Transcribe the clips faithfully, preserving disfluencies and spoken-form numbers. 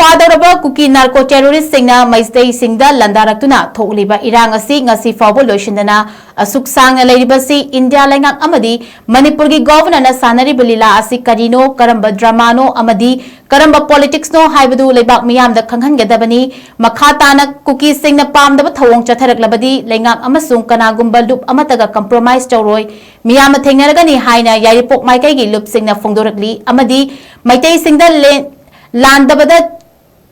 ꯇꯥꯗꯧꯔꯕ ꯀꯨꯀꯤ narco ꯇꯦꯔꯣꯔꯤꯁꯁꯤꯡꯅ ꯃꯩꯇꯩꯁꯤꯡꯗ ꯂꯥꯟꯗꯥꯔꯛꯇꯨꯅ ꯊꯣꯛꯂꯤꯕ ꯏꯔꯥꯡ ꯑꯁꯤ ꯉꯁꯤ ꯐꯥꯎꯕ ꯂꯣꯏꯁꯤꯟꯗꯅ ꯑꯁꯨꯛ ꯁꯥꯡꯅ ꯂꯩꯔꯤꯕꯁꯤ ꯏꯟꯗꯤꯌꯥ ꯂꯩꯉꯥꯛ ꯑꯃꯗꯤ ꯃꯅꯤꯄꯨꯔꯒꯤ ꯒꯣꯚꯔꯅꯔꯅ ꯁꯥꯟꯅꯔꯤꯕ ꯂꯤꯂꯥ ꯑꯁꯤ ꯀꯔꯤꯅꯣ, ꯀꯔꯝꯕ ꯗ꯭ꯔꯃꯥꯅꯣ ꯑꯃꯗꯤ ꯀꯔꯝꯕ ꯄꯣꯂꯤꯇꯤꯛꯁꯅꯣ ꯍꯥꯏꯕꯗꯨ ꯂꯩꯕꯥꯛ ꯃꯤꯌꯥꯝꯗ ꯈꯪꯍꯟꯒꯗꯕꯅꯤ꯫ ꯃꯈꯥ ꯇꯥꯅ ꯀꯨꯀꯤꯁꯤꯡꯅ ꯄꯥꯝꯗꯕ ꯊꯧꯑꯣꯡ ꯆꯠꯊꯔꯛꯂꯕꯗꯤ ꯂꯩꯉꯥꯛ ꯑꯃꯁꯨꯡ ꯀꯅꯥꯒꯨꯝꯕ ꯂꯨꯞ ꯑꯃꯠꯇꯒ ꯀꯝꯄ꯭ꯔꯣꯃꯥꯏꯁ ꯇꯧꯔꯣꯏ, ꯃꯤꯌꯥꯝꯅ ꯊꯦꯡꯅꯔꯒꯅꯤ ꯍꯥꯏꯅ ꯌꯥꯏꯔꯤꯄꯣꯛ ꯃꯥꯏꯀꯩꯒꯤ ꯂꯨꯞꯁꯤꯡꯅ ꯐꯣꯡꯗꯣꯔꯛꯂꯤ꯫ ꯑꯃꯗꯤ ꯃꯩꯇꯩꯁꯤꯡꯗ ꯂꯦ-, ꯂꯥꯟꯗꯕꯗ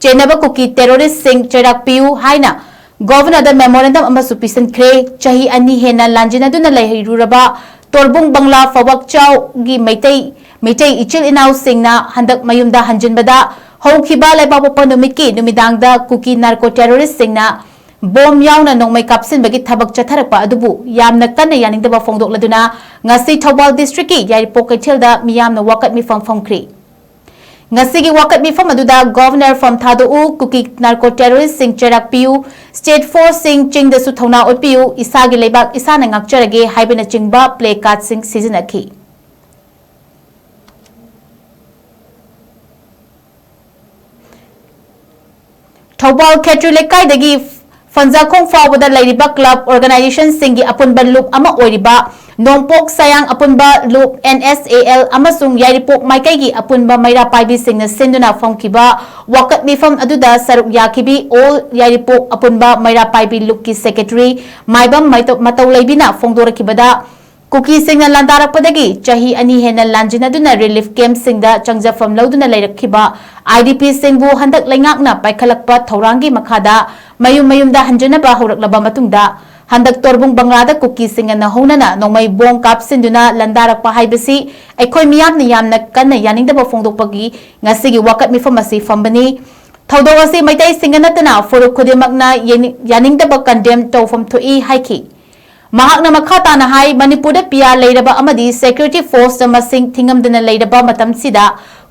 ꯆꯦꯟꯅꯕ ꯀꯨꯀꯤ ꯇꯦꯔꯣꯔꯤꯁꯁꯤꯡ ꯆꯩꯔꯥꯛ ꯄꯤꯌꯨ ꯍꯥꯏꯅ ꯒꯣꯚꯔꯅꯔꯗ ꯃꯦꯃꯣꯔꯦꯟꯗꯝ ꯑꯃꯁꯨ ꯄꯤꯁꯤꯟꯈ꯭ꯔꯦ꯫ ꯆꯍꯤ ꯑꯅꯤ ꯍꯦꯟꯅ ꯂꯥꯟꯖꯤꯟꯅꯗꯨꯅ ꯂꯩꯔꯨꯔꯕ ꯇꯣꯔꯕꯨꯡ ꯕꯪꯂꯥ ꯐꯧꯕꯥꯛꯆꯥꯎꯒꯤ ꯃꯩꯇꯩ, ꯃꯩꯇꯩ ꯏꯆꯤꯜ ꯏꯅꯥꯎꯁꯤꯡꯅ ꯍꯟꯗꯛ ꯃꯌꯨꯝꯗ ꯍꯟꯖꯤꯟꯕꯗ ꯍꯧꯈꯤꯕ ꯂꯩꯕꯥꯛꯄꯣꯛꯄ ꯅꯨꯃꯤꯠꯀꯤ ꯅꯨꯃꯤꯗꯥꯡꯗ ꯀꯨꯀꯤ ꯅꯥꯔꯀꯣ ꯇꯦꯔꯣꯔꯤꯁꯁꯤꯡꯅ ꯕꯣꯝ ꯌꯥꯎꯅ ꯅꯣꯡꯃꯩ ꯀꯥꯞꯁꯤꯟꯕꯒꯤ ꯊꯕꯛ ꯆꯠꯊꯔꯛꯄ ꯑꯗꯨꯕꯨ ꯌꯥꯝꯅ ꯀꯟꯅ ꯌꯥꯅꯤꯡꯗꯕ ꯐꯣꯡꯗꯣꯛꯂꯗꯨꯅ ꯉꯁꯤ ꯊꯧꯕꯥꯜ ꯗꯤꯁꯇ꯭ꯔꯤꯛꯀꯤ ꯌꯥꯏꯔꯤꯄꯣꯛ ꯀꯩꯊꯦꯜꯗ ꯃꯤꯌꯥꯝꯅ ꯋꯥꯀꯠ ꯃꯤꯐꯝ ꯐꯝꯈ꯭ꯔꯤ꯫ ꯉꯁꯤꯒꯤ ꯋꯥꯀꯠ ꯃꯤꯐꯝ ꯑꯗꯨꯗ ꯒꯣꯚꯔꯅꯔ ꯐꯝ ꯊꯥꯗꯣꯛꯎ, ꯀꯨꯀꯤ ꯅꯥꯔꯀꯣ ꯇꯦꯔꯣꯔꯤꯁꯁꯤꯡ ꯆꯩꯔꯥꯛ ꯄꯤꯌꯨ, ꯁ꯭ꯇꯦꯠ ꯐꯣꯔꯁꯁꯤꯡ ꯆꯤꯡꯗꯁꯨ ꯊꯧꯅꯥ ꯎꯠꯄꯤꯌꯨ, ꯏꯁꯥꯒꯤ ꯂꯩꯕꯥꯛ ꯏꯁꯥꯅ ꯉꯥꯛꯆꯔꯒꯦ ꯍꯥꯏꯕꯅꯆꯤꯡꯕ ꯄ꯭ꯂꯦ ꯀꯥꯔꯗꯁꯤꯡ ꯁꯤꯖꯤꯟꯅꯈꯤ꯫ ꯊꯧꯕꯥꯜ ꯈꯦꯇ꯭ꯔꯤ ꯂꯩꯀꯥꯏꯗꯒꯤ ꯐꯟꯖꯥꯈꯣꯡ ꯐꯥꯎꯕꯗ ꯂꯩꯔꯤꯕ ꯀ꯭ꯂꯕ ꯑꯣꯔꯒꯅꯥꯏꯖꯦꯁꯟꯁꯤꯡꯒꯤ ꯑꯄꯨꯟꯕ ꯂꯨꯞ ꯑꯃ ꯑꯣꯏꯔꯤꯕ ꯅꯣꯡꯄꯣꯛ ꯁꯌꯥꯡ ꯑꯄꯨꯟꯕ ꯂꯨꯞ, ꯑꯦꯟ ꯑꯦꯁ ꯑꯦ ꯑꯦꯜ, ꯑꯃꯁꯨꯡ ꯌꯥꯏꯔꯤꯄꯣꯛ ꯃꯥꯏꯀꯩꯒꯤ ꯑꯄꯨꯟꯕ ꯃꯩꯔꯥ ꯄꯥꯏꯕꯤꯁꯤꯡꯅ ꯁꯤꯟꯗꯨꯅ ꯐꯝꯈꯤꯕ ꯋꯥꯀꯠ ꯃꯤꯐꯝ ꯑꯗꯨꯗ ꯁꯔꯨꯛ ꯌꯥꯈꯤꯕꯤ ꯑꯣꯜ ꯌꯥꯏꯔꯤꯄꯣꯛ ꯑꯄꯨꯟꯕ ꯃꯩꯔꯥ ꯄꯥꯏꯕꯤ ꯂꯨꯞꯀꯤ ꯁꯦꯀ꯭ꯔꯦꯇꯔꯤ ꯃꯥꯏꯕꯝ ꯃꯩꯇꯧ-, ꯃꯇꯧ ꯂꯩꯕꯤꯅ ꯐꯣꯡꯗꯣꯔꯛꯈꯤꯕꯗ, ꯀꯨꯀꯤꯁꯤꯡꯅ ꯂꯥꯟꯗꯥꯔꯛꯄꯗꯒꯤ ꯆꯍꯤ ꯑꯅꯤ ꯍꯦꯟꯅ ꯂꯥꯟꯖꯤꯟꯅꯗꯨꯅ ꯔꯤꯂꯤꯐ ꯀꯦꯝꯞꯁꯤꯡꯗ ꯆꯪꯖꯐꯝ ꯂꯧꯗꯨꯅ ꯂꯩꯔꯛꯈꯤꯕ ꯑꯥꯏ ꯗꯤ ꯄꯤꯁꯤꯡꯕꯨ ꯍꯟꯗꯛ ꯂꯩꯉꯥꯛꯅ ꯄꯥꯏꯈꯠꯂꯛꯄ ꯊꯧꯔꯥꯡꯒꯤ ꯃꯈꯥꯗ ꯃꯌꯨꯝ ꯃꯌꯨꯝꯗ ꯍꯟꯖꯅꯕ ꯍꯧꯔꯛꯂꯕ ꯃꯇꯨꯡꯗ, ꯍꯟꯗꯛ ꯇꯣꯔꯕꯨꯡ ꯕꯪꯂꯥꯗ ꯀꯨꯀꯤꯁꯤꯡꯒ ꯅꯧꯍꯧꯅꯅ ꯅꯣꯡꯃꯩ ꯕꯣꯝ ꯀꯥꯞꯁꯤꯟꯗꯨꯅ ꯂꯥꯟꯗꯥꯔꯛꯄ ꯍꯥꯏꯕꯁꯤ ꯑꯩꯈꯣꯏ ꯃꯤꯌꯥꯝꯅ ꯌꯥꯝꯅ ꯀꯟꯅ ꯌꯥꯅꯤꯡꯗꯕ ꯐꯣꯡꯗꯣꯛꯄꯒꯤ ꯉꯁꯤꯒꯤ ꯋꯥꯀꯠ ꯃꯤꯐꯝ ꯑꯁꯤ ꯐꯝꯕꯅꯤ꯫ ꯊꯧꯗꯣꯛ ꯑꯁꯤ ꯃꯩꯇꯩꯁꯤꯡꯒ ꯅꯠꯇꯅ ꯐꯨꯔꯨꯞ ꯈꯨꯗꯤꯡꯃꯛꯅ ꯌꯦꯡꯅꯤꯡ-, ꯌꯥꯅꯤꯡꯗꯕ ꯀꯟꯗꯦꯝ ꯇꯧꯐꯝ ꯊꯣꯛꯏ ꯍꯥꯏꯈꯤ꯫ ꯃꯍꯥꯛꯅ ꯃꯈꯥ ꯇꯥꯅ ꯍꯥꯏ, ꯃꯅꯤꯄꯨꯔꯗ ꯄꯤ ꯑꯥꯔ ꯂꯩꯔꯕ ꯑꯃꯗꯤ ꯁꯦꯀ꯭ꯌꯨꯔꯤꯇꯤ ꯐꯣꯔꯁꯇ ꯃꯁꯤꯡ ꯊꯤꯉꯝꯗꯅ ꯂꯩꯔꯕ ꯃꯇꯝꯁꯤꯗ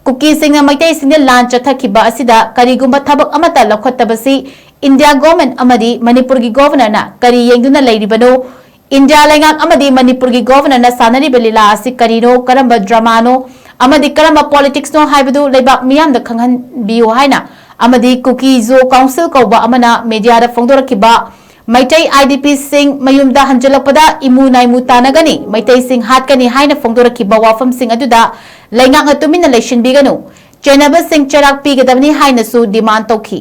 ꯀꯨꯀꯤꯁꯤꯡꯅ ꯃꯩꯇꯩꯁꯤꯡꯗ ꯂꯥꯟ ꯆꯠꯊꯈꯤꯕ ꯑꯁꯤꯗ ꯀꯔꯤꯒꯨꯝꯕ ꯊꯕꯛ ꯑꯃꯠꯇ ꯂꯧꯈꯠꯇꯕꯁꯤ ꯏꯟꯗꯤꯌꯥ ꯒꯣꯔꯃꯦꯟ ꯑꯃꯗꯤ ꯃꯅꯤꯄꯨꯔꯒꯤ ꯒꯣꯚꯔꯅꯔꯅ ꯀꯔꯤ ꯌꯦꯡꯗꯨꯅ ꯂꯩꯔꯤꯕꯅꯣ? ꯏꯟꯗꯤꯌꯥ ꯂꯩꯉꯥꯛ ꯑꯃꯗꯤ ꯃꯅꯤꯄꯨꯔꯒꯤ ꯒꯣꯚꯔꯅꯔꯅ ꯁꯥꯟꯅꯔꯤꯕ ꯂꯤꯂꯥ ꯑꯁꯤ ꯀꯔꯤꯅꯣ, ꯀꯔꯝꯕ ꯗ꯭ꯔꯃꯥꯅꯣ ꯑꯃꯗꯤ ꯀꯔꯝꯕ ꯄꯣꯂꯤꯇꯤꯛꯁꯅꯣ ꯍꯥꯏꯕꯗꯨ ꯂꯩꯕꯥꯛ ꯃꯤꯌꯥꯝꯗ ꯈꯪꯍꯟꯕꯤꯌꯨ ꯍꯥꯏꯅ ꯑꯃꯗꯤ ꯀꯨꯀꯤ ꯖꯣ ꯀꯥꯎꯟꯁꯤꯜ ꯀꯧꯕ ꯑꯃꯅ ꯃꯦꯗꯤꯌꯥꯗ ꯐꯣꯡꯗꯣꯔꯛꯈꯤꯕ ꯃꯩꯇꯩ IDPꯁꯤꯡ ꯃꯌꯨꯝꯗ ꯍꯟꯖꯤꯜꯂꯛꯄꯗ ꯏꯃꯨ ꯅꯥꯏꯃꯨ ꯇꯥꯟꯅꯒꯅꯤ, ꯃꯩꯇꯩꯁꯤꯡ ꯍꯥꯠꯀꯅꯤ ꯍꯥꯏꯅ ꯐꯣꯡꯗꯣꯔꯛꯈꯤꯕ ꯋꯥꯐꯝꯁꯤꯡ ꯑꯗꯨꯗ ꯂꯩꯉꯥꯛꯅ ꯇꯨꯃꯤꯟꯅ ꯂꯩꯁꯤꯟꯕꯤꯒꯅꯨ, ꯆꯦꯟꯅꯕꯁꯤꯡ ꯆꯩꯔꯥꯛ ꯄꯤꯒꯗꯕꯅꯤ ꯍꯥꯏꯅꯁꯨ demand ꯇꯧꯈꯤ꯫